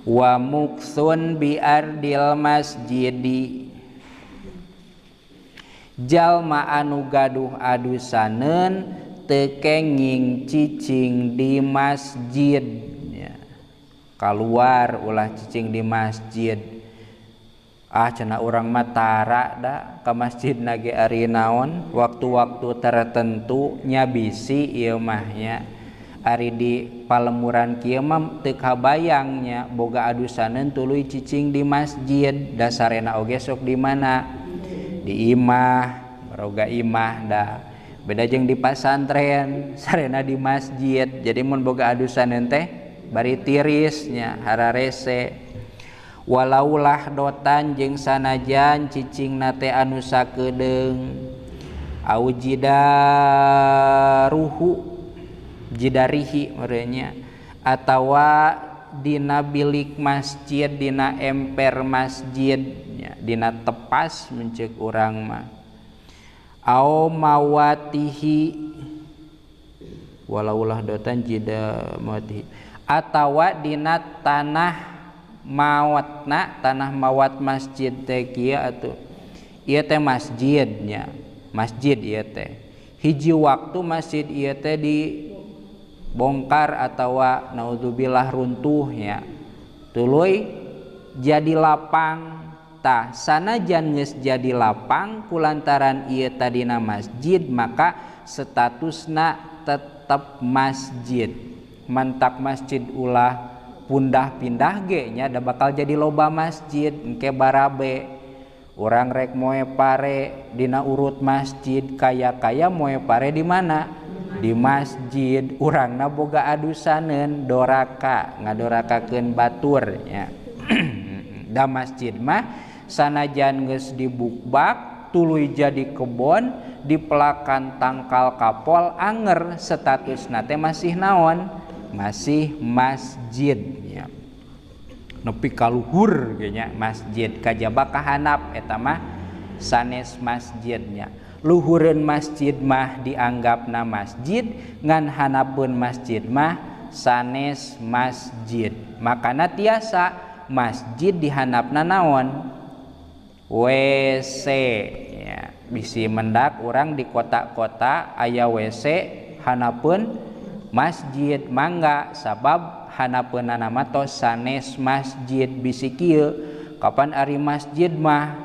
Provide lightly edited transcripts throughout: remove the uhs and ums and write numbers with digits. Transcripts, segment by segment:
Wa muksun bi ardil masjidi jalma anu gaduh adusaneun teu kenging cicing di masjid ya. Kaluar ulah cicing di masjid. Ah cenah urang mah tara da ka masjid na ge ari naon waktu-waktu tertentu nya bisi ieu mah nya. Ari di palemuran kieu mah teu kabayang nya boga adusaneun tuluy cicing di masjid dasarena oge sok di mana di imah baroga imah da beda jeung di pasantren sarena di masjid jadi mun boga adusaneun teh bari tiris nya hararese walaulah dotan jeung sanajan cicingna teh anu sakedeung au jidaruhu jidarihi merenya atawa dina bilik masjid dina emper masjid nya dina tepas menceuk urang mah au mawatihi walaulah dotan jida mawatihi atawa dina tanah mawatna tanah mawat masjid teh kieu atuh ieu teh masjidnya masjid ieu teh hiji waktu masjid ieu teh di bongkar atawa naudzubillah runtuhnya tuluy jadi lapang tah sanajan geus jadi lapang kulantaran ieu tadina masjid maka statusna tetep masjid mantak masjid ulah pundah-pindah ge nya da bakal jadi loba masjid engke barabe urang rek moe pare dina urut masjid kaya-kaya moe pare di mana di masjid urangna boga adusaneun doraka ngadorakakeun batur nya da masjid mah sanajan geus dibukbak tuluy jadi kebon dipelakan tangkal kapol anger statusna teh masih naon masih masjid nya nepi ka luhur ge nya masjid kajaba kahanap eta mah sanes masjidnya luhureun masjid mah dianggapna masjid ngan hanapeun masjid mah sanes masjid makana tiasa masjid dihanapna naon WC ya bisi mendak urang di kota-kota aya WC hanapeun masjid mangga sabab hanapeunana mah tos sanes masjid bisi kieu kapan ari masjid mah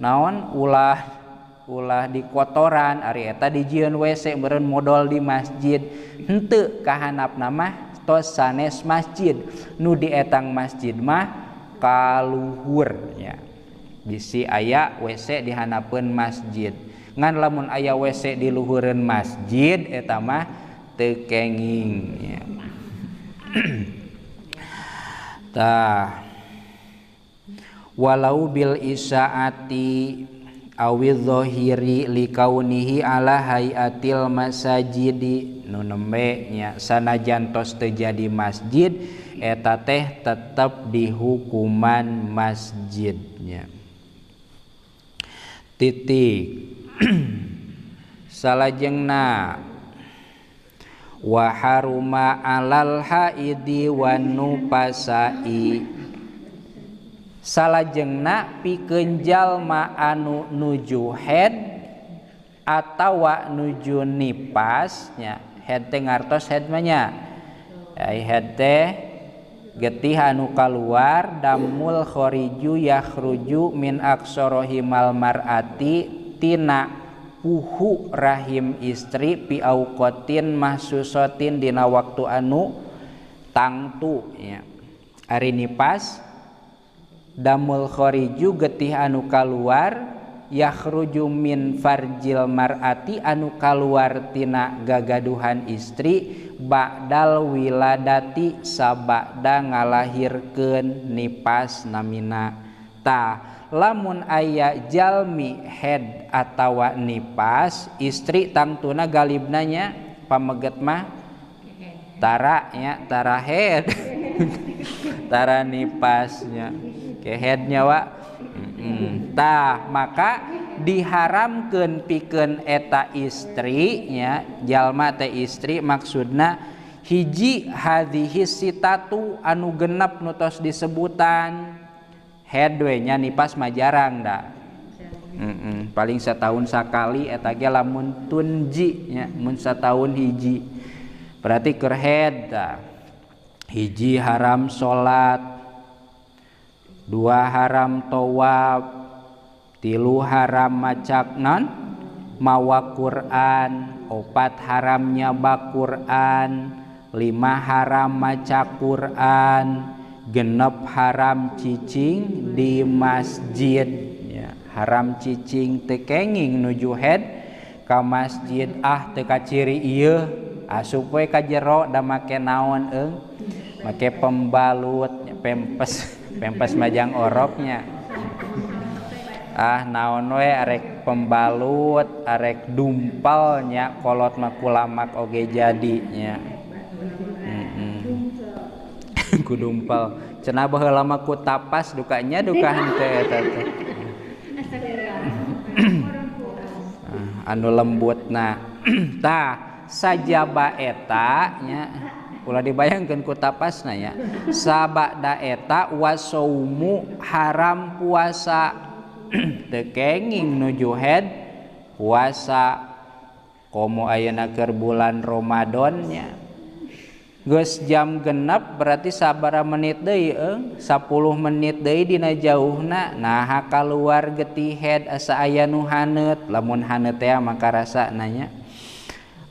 naon ulah ulah di kotoran ari eta dijieun WC meureun modol di masjid henteu kahanapna mah tos sanes masjid nu dietang masjid mah kaluhur nya bisi aya WC dihanapeun masjid ngan lamun aya WC di luhureun masjid eta mah teu kenging nya. Tah walau bil isaati awi zahiri likaunihi ala hayatil masajidi nu nembe nya sanajan tos teu jadi masjid eta teh tetep dihukuman masjidnya titik. Salajengna wa haruma alal haidi wan nupasai salajengna pikeun jalma anu nuju head atawa nuju nipas nya head teh ngartos head mah nya ai head teh getih anu kaluar damul khariju yakhruju min aqsarahimal mar'ati tina puhu rahim istri pi auqatin mahsusatin dina waktu anu tangtu nya ari nipas damul khariju getih anu kaluar yakhruju min farjil mar'ati anu kaluar tina gagaduhan istri ba'dal wiladati sabada ngalahirkeun nipas namina. Tah lamun aya jalmi head atawa nipas istri tangtuna galibna nya pameget mah tara nya tara head tara nipasnya keheadnya wa. Tah maka diharamkeun pikeun eta istri nya jalma teh istri maksudna Hiji hadhihi sitatu anu genep nu tos disebutan head we nya nipas mah jarang da. Paling setahun sakali eta ge lamun tunji nya mun satahun hiji. Berarti keur head tah. Hiji haram salat, dua haram tawaf, tilu haram maca non mawa Quran, opat haram nyaba Quran, lima haram maca Quran, genep haram cicing di masjid ya, haram cicing teu kenging nuju head ka masjid ah teu kaciri ieu asup we ka jero da make naon eung make pembalut pempes pempes majang oroknya ah naon we arek pembalut arek dumpalnya kolot mah kulamak oge jadinya. Ku dumpal cenah baheula mah ku tapas dukanya duka henteu eta teh anu lembutna tah sajaba eta nya ulah dibayangkeun ku tapasna nya sabada eta wasaumu haram puasa teu kenging nuju head puasa komo ayeuna keur bulan Ramadan nya geus jam genep berarti sabaraha menit deui eung 10 menit deui dina jauhna naha kaluar getih head asa aya nu haneut lamun haneut teh maka rasana nya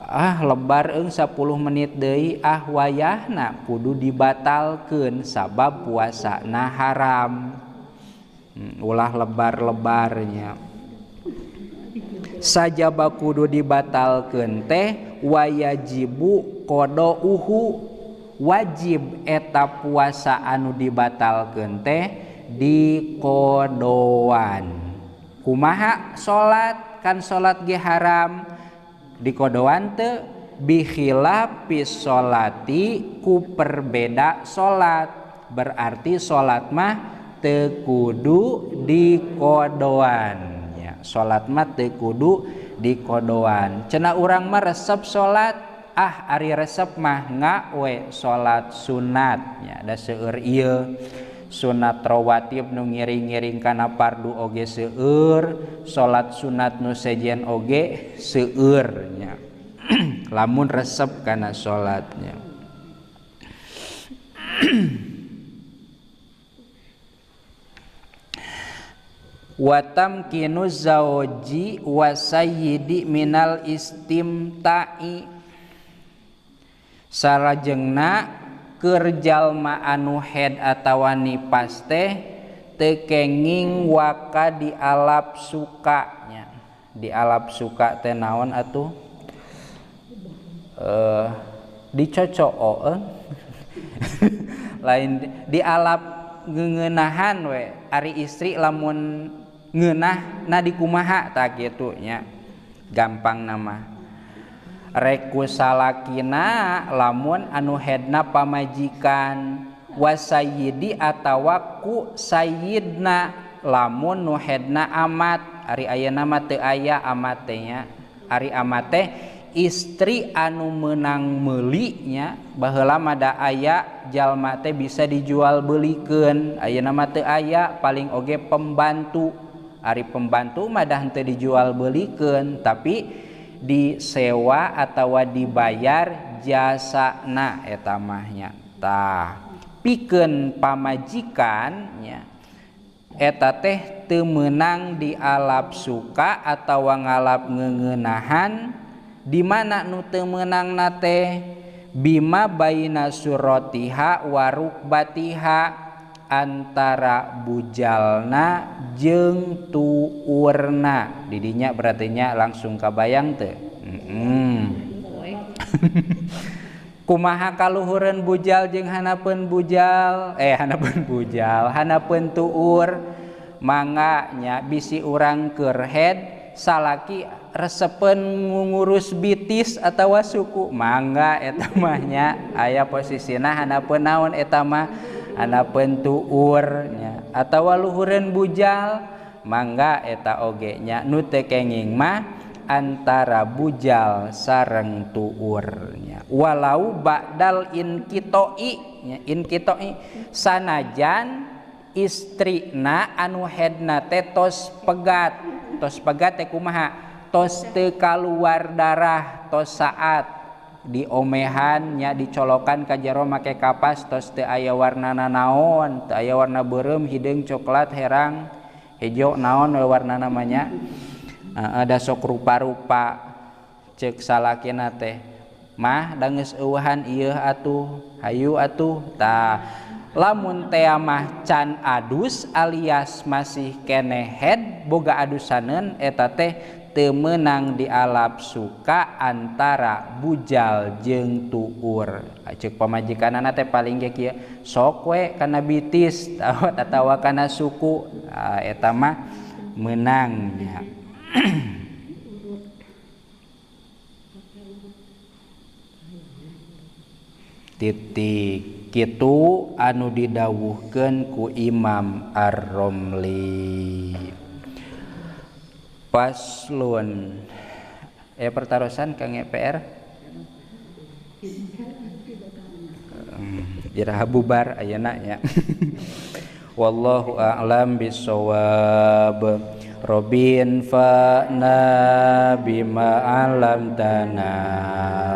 ah lebar eung 10 menit deui ah wayahna kudu dibatalkeun sabab puasana haram. Ulah lebar-lebarnya sajaba kudu dibatalkeun teh wayajibu qadauhu wajib eta puasa anu dibatalkeun teh dikodoan. Kumaha salat kan salat ge haram dikodoan teu bikhilafis sholati ku perbeda salat berarti salat mah teu kudu dikodoan ya salat mah teu kudu dikodoan cenah urang mah resep salat ah ari resep mah ngawe salat sunat nya da seueur ieu sunat rawatib nu ngiring-ngiring kana fardu oge seueur salat sunat nu sejen oge seueur nya lamun resep kana salatnya. Watam kinu zauji wasayyidi minal istimta'i sarajengna keur jalma anu head atawa nipas teh teu kenging waka dialap suka nya dialap suka teh naon atuh dicocoo lain dialap ngeunahan we ari istri lamun ngeunah na dikumaha tah kitu nya gampang nama reku salakina lamun anu headna pamajikan wasayidi atawa ku sayyidna lamun nu headna amat ari ayeuna mah teu aya amat teh nya ari amat teh istri anu meunang meuli nya baheula mah da aya jalma teh bisa dijual belikeun ayeuna mah teu aya paling oge pembantu ari pembantu mah dah henteu dijual belikeun tapi disewa atawa dibayar jasana eta mah nya tah pikeun pamajikan nya eta teh teu meunang dialap suka atawa ngalap ngeunahan di mana nu teu meunangna teh bima baina suratiha wa rukbatiha antara bujalna jeung tuurna didinya berarti nya langsung kabayang teu Kumaha kaluhureun bujal jeung hanapeun bujal hanapeun bujal hanapeun tuur mangga nya bisi urang keur head salaki resepeun ngurus bitis atawa suku mangga eta mah nya aya posisina hanapeun naon eta mah hanapeun tuur nya atawa luhureun bujal mangga eta oge nya nu teu kenging mah antara bujal sareng tuurnya walau ba'dal inkitoi nya inkitoi sanajan istrina anu hedna teh tos pegat teh kumaha tos teu kaluar darah tos saat diomehan nya dicolokan ka jero make kapas tos teu aya warnana naon teu aya warna beureum hideung coklat herang hejo naon we warnana mah nya ada sok rupa-rupa cek salakina teh mah da geus eueuhan ieu atuh hayu atuh tah lamun teh mah can adus alias masih keneh head boga adusaneun eta teh teu meunang dialap suka antara bujal jeung tuur cek pamajikanana teh paling ge kieu sok we kana bitis atawa kana suku eta mah meunang nya. Titik kitu anu didawuhkeun ku Imam Ar-Romli. Paslon pertarosan Kang EPR iraha bubar ayeuna nya. Wallahu a'lam bissawab. Robin fa'na bima 'allamtana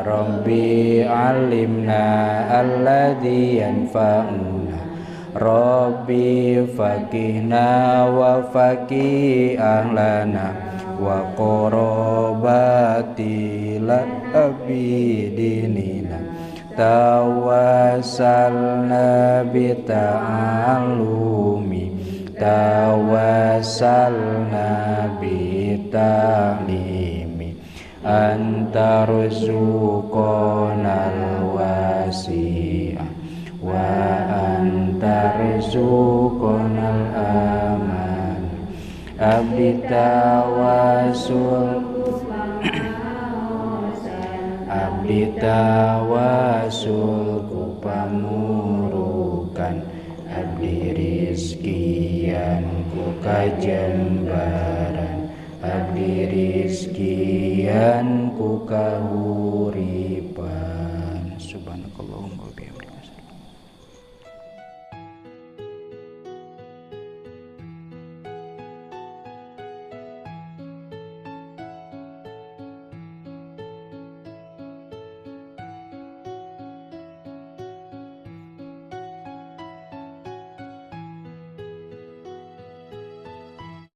Rabbi 'allimna alladzi yanfa'una Rabbi faqihna wa faqih ahlana wa qarabati la abidinina tawassalna bi ta'allumi tawassalna bi ta'limi antarzuqonal wasi'ah wa antarzuqonal aman abdi tawasul abdi tawasul ku pamurukan abdi rizkian ku kajembaran abdi rizkian ku kahurupan.